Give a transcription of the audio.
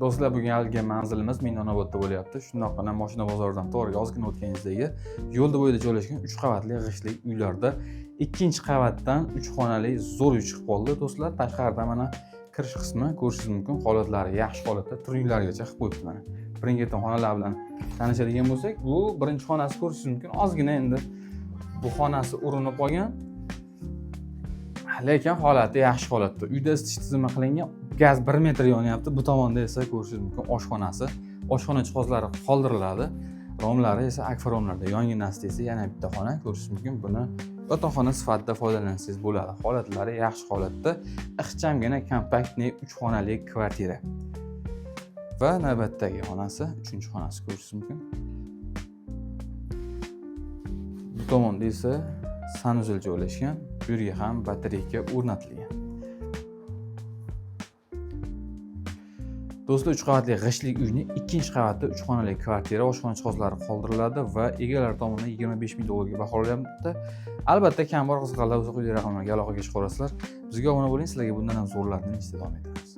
Do'stlar, bugun algan manzilimiz Minonovodda bo'lyapti. Shundoqqina moshina bozoridan to'g'riga ozgina o'tganingizdagi yo'lda bo'yida joylashgan 3 qavatli g'ishtlik uylarda ikkinchi qavatdan 3 xonali zo'r uy chiqib qoldi, do'stlar. Tashqaridan mana kirish qismi ko'rishingiz mumkin, holatlari yaxshi holatda, turinglargacha qilib qo'yibdi mana. Birin-ketin xonalar bilan tanishadigan bo'lsak, bu birinchi xonasi ko'rishingiz mumkin. Ozgina endi bu xonasi urinib qolgan, lekin holati yaxshi holatda. Uyda isitish tizimi qilingan, gaz 1 metr yonyapti. Bu tomonda esa ko'rishingiz mumkin oshxonasi. Oshxona jihozlari qoldiriladi. Romlari esa akfa romlarda. Yonginasida esa yana bitta xona ko'rishingiz mumkin. Buni yotoqxona sifatida foydalansangiz bo'ladi. Holatlari yaxshi holatda, ixchamgina компактный 3 xonali kvartira. Va navbatdagi xonasi, uchinchi xonasi ko'rishingiz mumkin. Bu tomonda esa санузел joylashgan. Bu yerga ham batareyka o'rnatilgan. Do'stlar, 3 qavatli g'ishtlik uyni ikkinchi qavatida 3 xonali kvartira, oshxona jihozlari qoldiriladi va egalari tomonidan 25 ming dollarga baholanyapti. Albatta, kam bor, qiziqqanlar bo'lsa, quyidagi raqamlarga aloqaga chiqa olasizlar. Bizga obuna bo'ling, sizlarga bundan ham zo'rlarini davom etamiz.